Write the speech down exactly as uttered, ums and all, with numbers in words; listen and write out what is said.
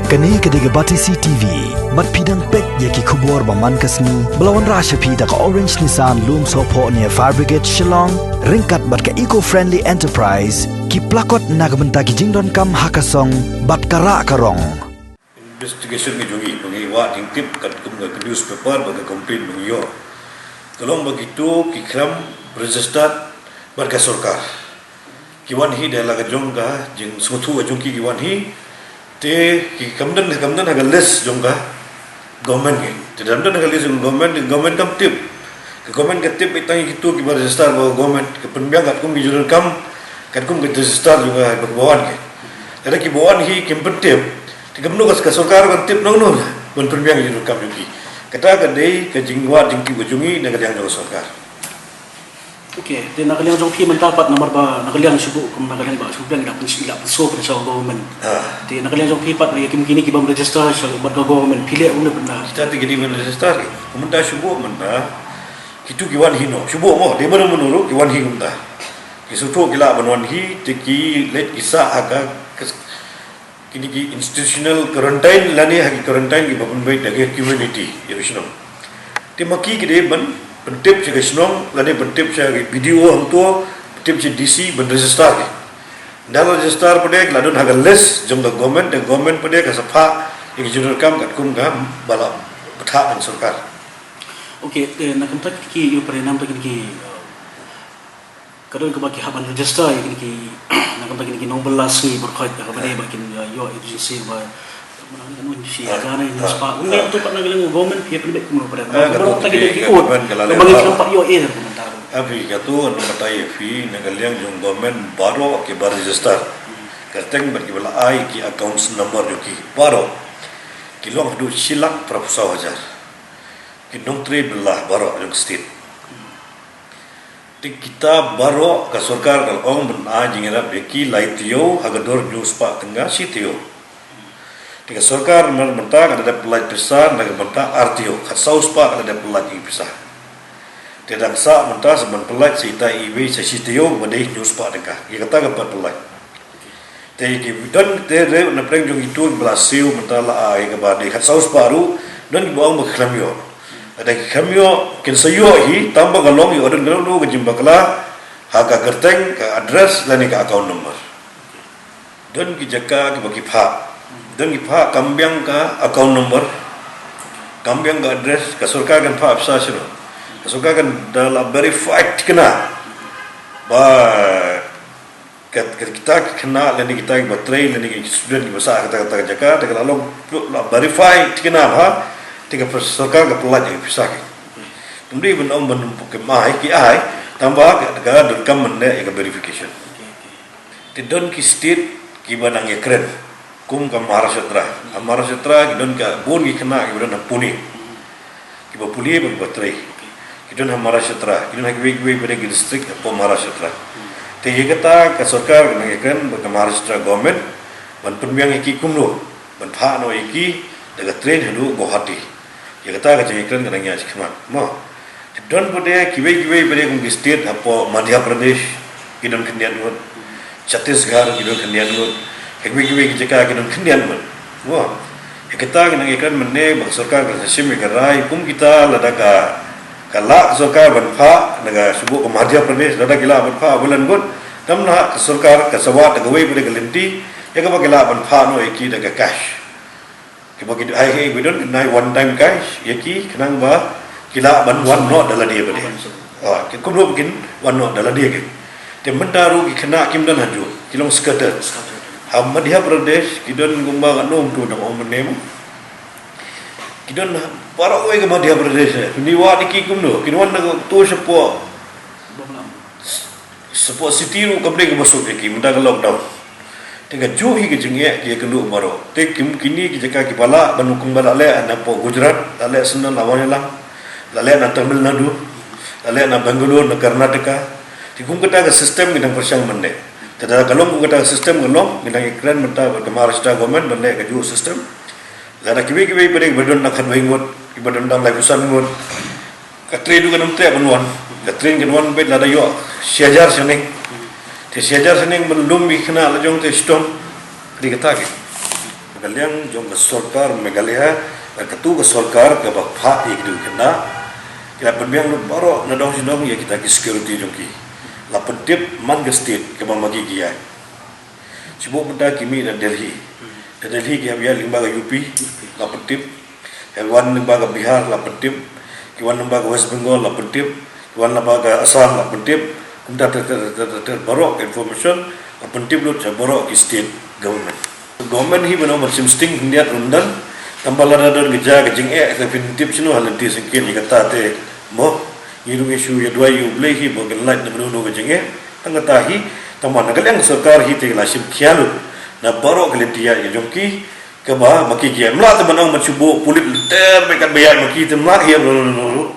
Kane ka dei ka Batesi T V. Bad phi dang peit ïa ki khubor ba man ka sngi ba la wanrah sha phi da ka Orange Nissan Lumsohphoh near Fire Brigade Shillong, ryngkat bad ka Eco Friendly Enterprise, ki plakot na ka bynta ki jingdonkam ha ka song bad ka rah ka rong. Investigation ka jong ngi, ba ngi wad jingtip katkum ka newspaper bad ka complaint ba ngi ïoh, ka long ba kito ki khlem registered bad ka sorkar. Ki wan hi da la ka jong ka jingsngewthuh ka jong ki, ki wan hi. Te ki kam don, kam don ha ka list jong ka government ngi. Te kam don ha ka list jong ka government, ka government kam tip. Ka government ka tip beit tang ïa kito kiba register bad ka government, ka pynbiang katkum ki jingdonkam, katkum ka register jong ka ba wan ngi. Lada kiba wan hi kim pyntip, te kumno ka, ka sorkar kan tip nongno ban pynbiang ki jingdonkam jong ki. Kata ka dei ka jingwad jingtip ka jong ngi na ka liang jong ka sorkar. Okay, te na ka liang jong phi mynta pat, namar ba na ka liang shu buh kum na ka liang ba shu biang ila pyn-, ila pynshai pynshai government. Ah. Te na ka liang jong phi pat, ïa kim kine ki bym register sha bad ka government, phi leh kumno mynta? Kita te kine bym register ki. Mynta shu buh mynta. Kitu ki wan hi noh. Shu buh mo, dei mynno mynno ruh ki wan hi mynta. Ki sngewthuh ki lah ban wan hi, te ki leit ki sah ha ka, ka Kine ki institutional quarantine lane ha ki quarantine kiba pynbeit da ki community ïa ka shnong. Te ma ki ki dei ban pyntip sha ka shnong lane pyntip sha ki B D O hangto, pyntip sha D C ban register ki. Ynda la register pat de ki la don ha ka list jong ka government, te government pat de ka sa phah ïa ki jingdonkam katkum kaba la bthah da ka sorkar. Okay, te na ka bynta ki, ïa, pynrem namar ki, uh, Ka don kaba ki hap ban register ïa kine ki, na ka bynta kine ki nongbylla sngi baroh khoit, kaba dei ba kin, uh, ïoh agency ba, mana ka nong shi, ah, ka ne, ah, spah. Ym dei, ah, tu pat na ka liang government phi pynbeit kumno pat. Ah, ka tu ki government ka la leh. Kaba ngi khlem pat ïoh eh kumta. Abi ka tu nong batai ïa phi na ka liang jong government baroh kiba register. Kyrteng bad kiba la ai ki accounts number jong ki baroh. Ki long haduh shi lak phra phew saw hajar. Ki nongtrei bylla baroh jong state. Te kita baroh ka sorkar ka la ong ban ai jingïarap ïa ki lai taïew ha ka dor hynñiew spah tyngka shi taïew. Te ka sorkar mynta ka la dep pyllait pisa na ka bynta ar taïew, khatsaw spah ka la dep pyllait ïa ki pisa. Te dang sah mynta sa ban pyllait sa itai iwei sa shi taïew ba dei hynñiew spah tyngka. Ïa kata ka pat pyllait. Te ki don te re na pdeng jong itu ba la siew mynta la ai kaba dei khatsaw spah ruh, don kiba ong ba khlem ïoh. Lada ki khlem ïoh kin sa ïoh hi, tang ba ka long ïoh don ka long ka jingbakla ha ka kyrteng, ka address lane ka account number. Don ki jaka kiba ki phah, don ki phah kam biang ka account number, kam biang ka address, ka sorkar kan phah pisa shuh. Ka sorkar kan da la verified thikna ba Kat, kat kita ki khynnah lane kita kiba trei lane ki student kiba sah ha kata kata ka jaka, te ka la long, la verify thikna bha, te ka sorkar ka pyllait ïa ki pisa ki. Ym dei ban ong ban ym pynkhih ai, ki ai, tang ba ka, ka donkam ban leh ïa ka verification. Te don ki state kiba nang ïakren. Kum ka Maharashtra. Ha Maharashtra ki don ka bun ki khynnah kiba don ha Pune. Kiba pule bad kiba trei. Ki don ha Maharashtra. Ki don ha kiwei kiwei pat de ki district hapoh Maharashtra. Te ïa kata ka sorkar ka nang ïakren bad ka Maharashtra government ban pynbiang ïa ki kumno ban phah noh ïa ki da ka train haduh Guwahati. Ïa kata ka jingïakren ka nang ïaid shakhmat. Mo. Te don pat de kiwei kiwei pat de kum ki state hapoh Madhya Pradesh ki don khyndiat ngut. Chhattisgarh ki don khyndiat ngut. Kiwei kiwei ki jaka ki don khyndiat ngut. Mo. Ïa kata ka nang ïakren mynne ba ka sorkar ka sa shim ïa ka rai kum kita lada ka, ka lah ka sorkar ban phah na ka shuh ka Madhya Pradesh lada ki lah ban phah ba lan ngut. Tam na ka sorkar ka sa wad da kawei pat de ka lynti ïa kaba ki lah ban phah noh ïa ki da ka cash. Kiba ki ai, ai, ki don, nai one time cash ïa ki khnang ba ki lah ban wan noh da lade pat de. Ah, ki kumno ba kin wan noh da lade ki. Te mynta ruh ki khynnah kim don hajuh, ki long scattered. Ha Madhya Pradesh ki don kumba katno mynta, dang ong mynne mo. Ki don baroh kawei ka Madhya Pradesh eh. Phin wad ïa ki kumno, kin wan na kato shapoh. Shapoh city ruh kam dei kaba suk ïa ki mynta ka lockdown. Te kajuh hi ka jingeh ki ïakynduh baroh. Te kim, kine ki jaka kiba lah ban hukum ba la leh na poh Gujarat, la leh shen na Lawanyalang, la leh na Tamil Nadu, la leh na Bangalore, na Karnataka. Te kum kata ka system ki dang pyrshang mynne. Te da ka long kum kata ka system ka long, ki dang ïakren mynta bad ka Maharashtra government ban leh kajuh system. Lada kiwei kiwei pat de kiba don na khatwei ngut, kiba don tang laiphew san ngut. Ka train ruh kan ym treh ban wan. Ka train kan wan beit lada ïoh shi hajar shaneng. Te shi hajar shaneng ban lum ïa ki khynnah la jong te shitom. Ka dei kata ki. Ka liang jong ka sorkar Meghalaya, ka tu ka sorkar kaba phah ïa ki dukhi khynnah, ki la pynbiang lut baroh na dong sha dong ïa kita ki security jong ki. La pyntip man ka state kaba ma ki ki ïaid. Shu buh mynta ki mih na Delhi. Na Delhi ki hap ïaid lyngba ka U P, la pyntip. Ki wan lyngba ka Bihar, la pyntip. Ki wan lyngba ka West Bengal, la pyntip. Ki wan lyngba ka Assam, la pyntip. Kumta ter ter ter ter ter baroh information la pyntip lut sha baroh ki state government. Government hi ba nang ban shim sting khyndiat ruh ym don. Tangba lada don ka jia ka jingeh, te phin tip shano ha lynti syngkien ïa kata te mo. Ngi ruh ngi shu ïa duwai ïa U Blei hi ba kan lait na mano mano ka jingeh. Tang kata hi, tangba na ka liang sorkar hi te la shim khia lut na baroh ka lynti ïaid jong ki, kaba ma ki ki ïaid. Ym lah te ban ong ban shu buh pulit lynter bad katba ïaid ma ki, te ym lah hi, ruh ruh ruh ruh.